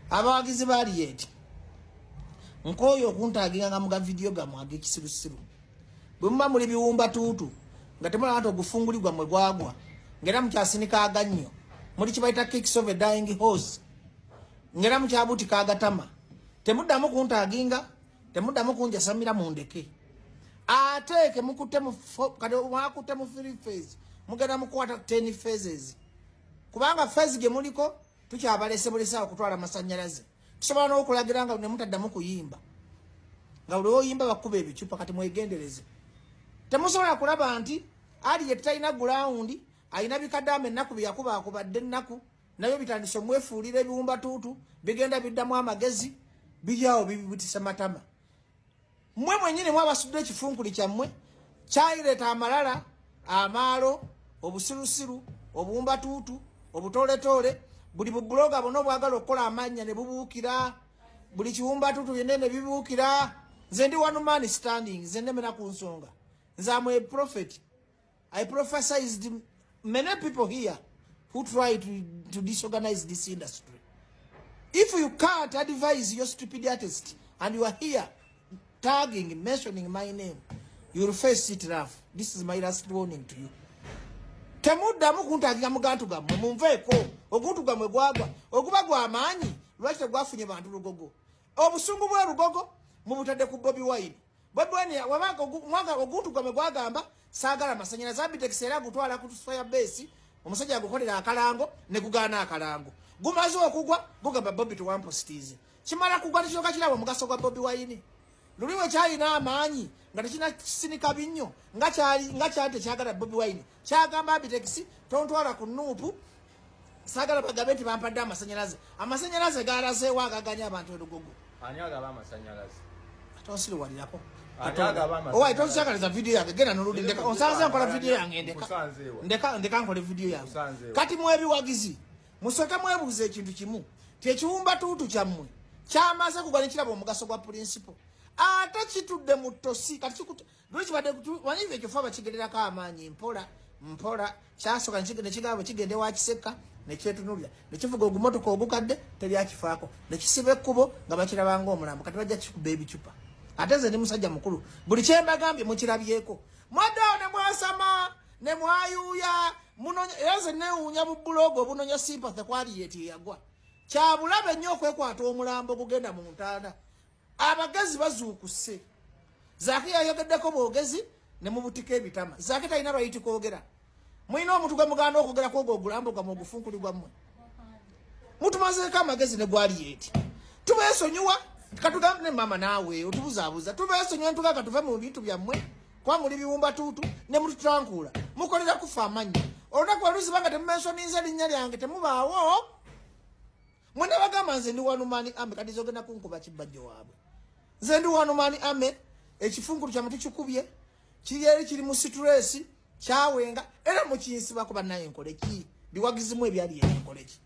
Abawagizi ba Harriet, nkooye okuntaginganga mu gavidiyo gammwe ag'ekisirusiru. Bwe muba muli biwumba tuutu nga temulaba nti ogufunguli gwammwe gwagwa, ng'era mukyasinika agannyo, muli kibayita kicks of a dying horse, ng'era mukyabuutika agatama. Temuddamu kuntaginga, temuddamu kunjasamira, mundeke. Ate ke mukutte mu kati mwakutte mu three phase, mugenda mukwata 10 phases, kubanga phase gye muliko tukyabalese bulese okutwala amasannyalaze. Tusobola n'okulagira nga nemutaddamu kuyimba, nga buli oyimba bakuba ebicupa. Kati mwegendereze, temusobola kulaba nti Harriet talina ground, alina bikadaama. Ennaku byeyakuba akubadde ennaku nayo bitandise omwefuulira ebiwumba tuutu, bigenda biddamu amagezi, biryawo bibibutisa matama. Mmwe mwennyini mwabasudde ekifunkuli kyammwe kyayireeta amalala, amaalo, obusirusiru, obuwumbatuutu, obutooletoole. Buli bublogger bwonna obwagala okukola amannya ne bubuukira, buli kiwumbatuutu byonna ne bibuukira. Nze ndi one man standing, nze nemera ku nsonga. Nze am a prophet. I prophesized many people here who try to disorganize this industry. If you can't advise your stupid artist and you are here tagging, mentioning my name, you will face it rough. This is my last warning to you. Temuddamu kuntaginga mugantu gammwe, munveeko. Oguntu gwammwe gwagwa, oguba gw'amaanyi lwaki tegwafunye bantu Lugogo? Obusungu bwa Lugogo mubutadde ku Bobi Wine. Bobi Wine wabanga mwanga oguntu gwammwe gwagamba saagala masanyalaze. Abitex era gutwala ku fire base, omusajja agukolera akalango ne gugaana akalango. Gumaze okugwa gugamba Bobi tewampositiize. Kimala kugwa tekyoka kiraba omugaso gwa Bobi Wine. Luli we kyalina amaanyi nga tekina kisinika binnyo, nga kyali nga kyali tekyagala Bobi Wine, kyagamba Abitex tontwala ku NUP, saagala bagabe nti bampadde amasanyalaze. Amasanyalaze galazeewo agaganya abantu erugogo? Ani agaba amasanyalaze? Tonsiriwalirako. Ani agaba amasanyalaze? Owaye tonsyagaliza vidiyo yange, genda noludi. Ndeka, onsanze nkola vidiyo yange, ndeka. Nkusanzeewa. Ndeka, ndeka nkole vidiyo yange. Nkusanzeewa. Kati mwebiwagizi musooke mwebuuza ekintu kimu ti ekiwumba tuutu kyammwe kyamaze kugwa nekiraba omugaso gwa principal, ate kitudde mu ttosi. Kati luli kibadde manyi ekyo fe abakigererako amaanyi mpola mpola. Kyasooka nekigamba kigende wa Kiseka, nekyetunulira, nekivuga ogumotoka ogukadde, teryakifaako, nekisiba ekkubo nga bakirabanga omulambo. Kati bajja kikuba ebicupa. Ate nze ndi musajja mukulu, buli kyembagambye mukirabyeko. Mwaddeawo ne mwasama ne mwayuuya munonya. Era nze newuunya bu blogger obunonya sympathy ku Harriet eyagwa. Kyabulabe nnyo okwekwata omulambo gugenda mu ntaana. Abagezi bazuukuse. Zaake yayogeddeko bwogezi ne mubutika ebitama. Zaake talina right kwogera. Mulina omuntu gwe mugaana okwogera kwogwo ogulambo gwammwe, ogufunkuli gwammwe. Mutumazeeko amagezi ne gw'Harriet. Tubeesonyiwa katugambe ne maama naawe otubuzaabuza. Tubeesonyiwa ntuga katuve mu bintu byammwe kuba muli biwumba tuutu ne mututankuula, mukolera kufa amannya. Olunaku oluziba nga temumentioninze erinnya lyange, temubaawo. Mwena bagamba nze ndi one man army. Kati zogenda kunkuba kibajjo waabwe. Nze ndi one man army. Ekifunkulu kyammwe tukikubye, kiri eri kiri mu stress, kyawenga era mukinsibako. Bannaye nkole ki? Biwagizimu ebyali eri nkole ki?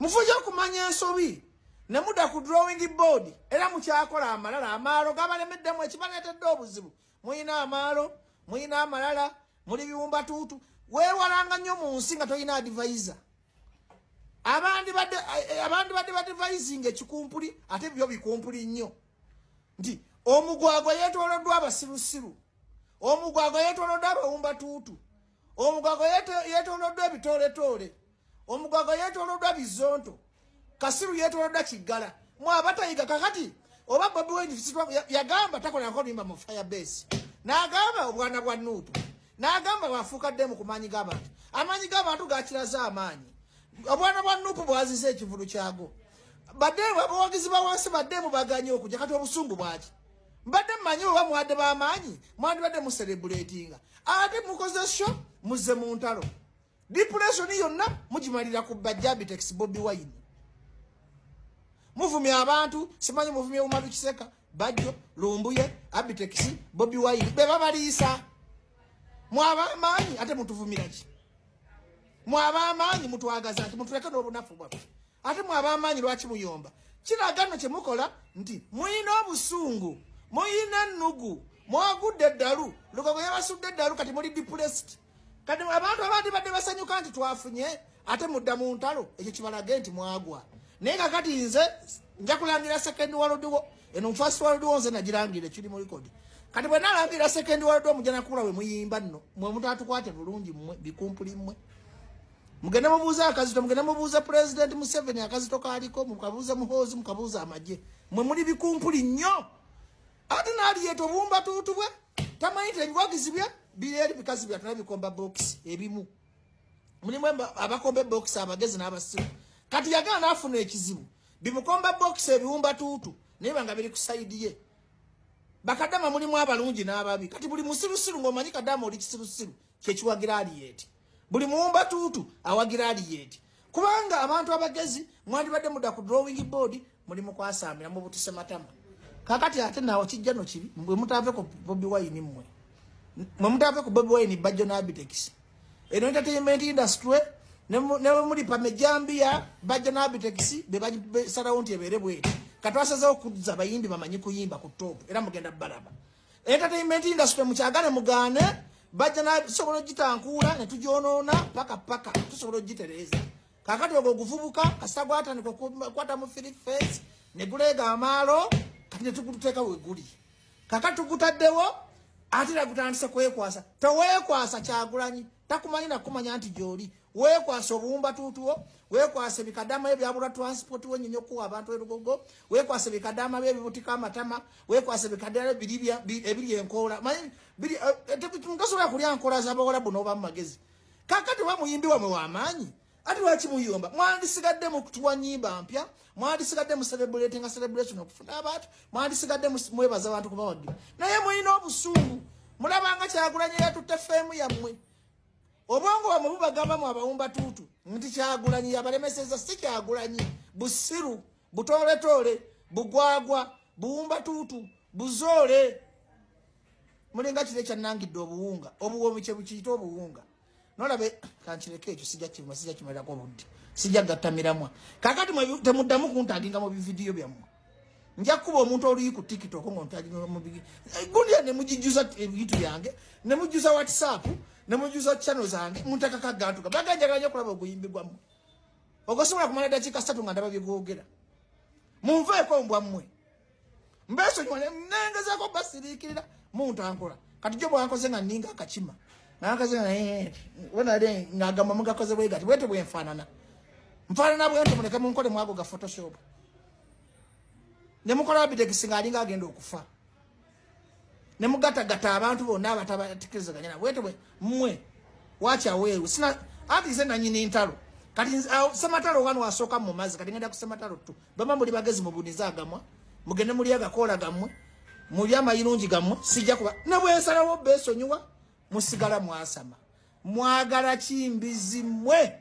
Mufuje okumanya ensobi ne mudda ku drawing board. Era mukyakola amalala, amaalo gabalemeddemu, ekibaleetedde obuzibu. Muyina amaalo, muyina amalala, muli biwumba tuutu. Weewalanga nnyo mu nsi nga tolina advisor. Abandi badde badvising ekikumpuli, ate byo bikumpuli nnyo nti omugwagwa yeetooloddwa abasirusiru, omugwagwa yeetooloddwa abawumba tuutu, omugwagwa yeetooloddwa ebitooletoole, omugwagwa yeetooloddwa bizonto, kasiru yeetooloddwa kiggala. Mwe abatayiga kakati oba Bobi Wine yagamba takolerako luyimba mu fire base, n'agamba obwana bwa NUP, n'agamba bwafuuka ddemu ku maanyi g'abantu. Amaanyi g'abantu gakiraze amaanyi. Obwana bwa NUP bwazize ekivulu kyago, baddeemu abawagizi ba wansi baddeemu baganye okujja. Kati obusungu bwaki? Mbadde mmanyi oba mwadde b'amaanyi, mwandibadde mucelebratinga, ate mukoze show, muzze mu ntalo. Depression yonna mugimalira ku bajja Abitex, Bobi Wine. Muvumya abantu, simanyi muvumye Umaru Kiseka, Bajjo, Lumbuye, Abitex, Bobi Wine, be babaliisa. Mwaba amaanyi ate mutuvumira ki? Mwaba amaanyi mutwagaza nti mutuleke n'obunafu bwaffe. Ate mwaba amaanyi lwaki muyomba? Kiraga nno kye mukola nti muyina obusungu, muyina ennugu, mwagudde eddalu. Lugogo yabasudde eddalu, kati muli depressed. Kati abantu abandi badde basanyuka nti twafunye, ate mudda mu ntalo. Ekyo kibalage nti mwagwa. Naye kakati nze nja kulangira second world war. Eno first world war nze nagirangira, ekiri mu record. Kati bwe nalangira second world war, mujja nakula we muyimba nno mwe mutatukwate bulungi. Mmwe bikumpuli mmwe, mugende mubuuze akazito, mugende mubuuze President Museveni akazito kaliko, mukabuuze Muhoozi, mukabuuze amagye. Mwe muli bikumpuli nnyo. Ate naaliyeta obumba tuutu bwe tamanyi nti ebiwagizi bye biri eri bikazi byatuna bikomba box ebimu. Mulimu abakomba ebokisi abagezi n'abasiru. Kati yagala n'afuna ekizibu bimukomba bokisi ebiwumba tuutu, naye banga biri ku side ye. Bakadama mulimu abalungi n'ababi. Kati buli musirusiru ng'omanyi kadama oli kisirusiru kyekiwagira Aliyeti, buli muwumba tuutu awagira Aliyeti, kubanga abantu abagezi mwandibadde mudda ku drawing board. Muli mukwasamira mubutuse matama. Kakati ate naawe kijja no kibi bwe mutaave ku Bobi Wine. Mmwe mwe mutaave ku Bobi Wine, Bajjo n'Abitex, eno entertainment industry ne muli pamejambiya. Bajjo n'Abitex be basalawo nti ebeere bweti. Katwasazewo kuzza bayimbi bamanyi kuyimba ku top, era mugenda balaba entertainment industry. Mukyagane mugaane, bajja na tusobola ogitankuula ne tugyonoona paka paka tusobola ogitereeza. Kakati ogwo oguvubuka kasita gwatandika okukwata mu free face ne guleega amaalo, kati ne tuguteeka we guli. Kakati tugutaddewo, ate era gutandise kwekwasa. Teweekwasa Kyagulanyi, takumanyi nakumanya nti gyoli. Weekwasa obuwumba tuutuwo, weekwasa ebikadama ebyabula transport wenyonyi okuwa abantu erugogo, weekwasa ebikadama byebibutika amatama, weekwasa ebikadama ebiri enkoola. Manyi tosobola kulya nkoola z'abawalabu n'oba mu magezi. Kakati oba muyimbi wamwe w'amaanyi, ate lwaki muyomba? Mwandisigadde mukutuwa nyimba mpya, mwandisigadde mu celebrating celebration okufuna abantu, mwandisigadde mwebaza abantu kubawagira, naye mulina obusungu. Mulabanga Kyagulanyi yatutte fame yammwe. Obwongo bwamwe bubagambamu abawumba tuutu nti Kyagulanyi yabalemeseza. Si Kyagulanyi, busiru, butooletoole, bugwagwa, buwumba tuutu, buzoole. Mulinga kiri ekyanangidde obuwunga obuwoomi kye bukiyita obuwunga. Nolabe kankireke ekyo, sijja kivuma, sijja kimalirako obudde, sijja gattamiramwa. Kakati mwe temuddamu kuntaginga mu bividiyo byammwe. Nja kukuba omuntu oluyi ku TikTok gundi ne mugijjuza ebintu byange, ne mujjuza WhatsApp, ne mujjuza channel zange. Muntakako agantuka baganjagala nnyo okulaba oguyimbi gwammwe ogosobola kumala dakiika 3 nga ndaba byegwogera. Munveeko mbwa mmwe, mbesonyiwa. Nengezaako basiriikirira muntankola. Kati jo bwankoze nga nninga akakima nakaze nga ngagamba mugakoze bwe gati bwete bwenfaanana nfaanana bwente. Muleke munkole mwago ga Photoshop ne mukola Abitex nga alinga agenda okufa ne mugatagata abantu bonna abatabatekerezaganya na bwete bwe mmwe. Wakyaweeru sina anti nze nanyini ntalo. Kati sematalo wano asooka mu mazzi, kati ngenda ku sematalo tu. Bama muli bagezi, mubunize agamwa, mugende muli agakoola gammwe, muli amayirungi gammwe. Sijja kuba ne bwensalawo beesonyiwa, musigala mwasama. Mwagala kimbizi mmwe.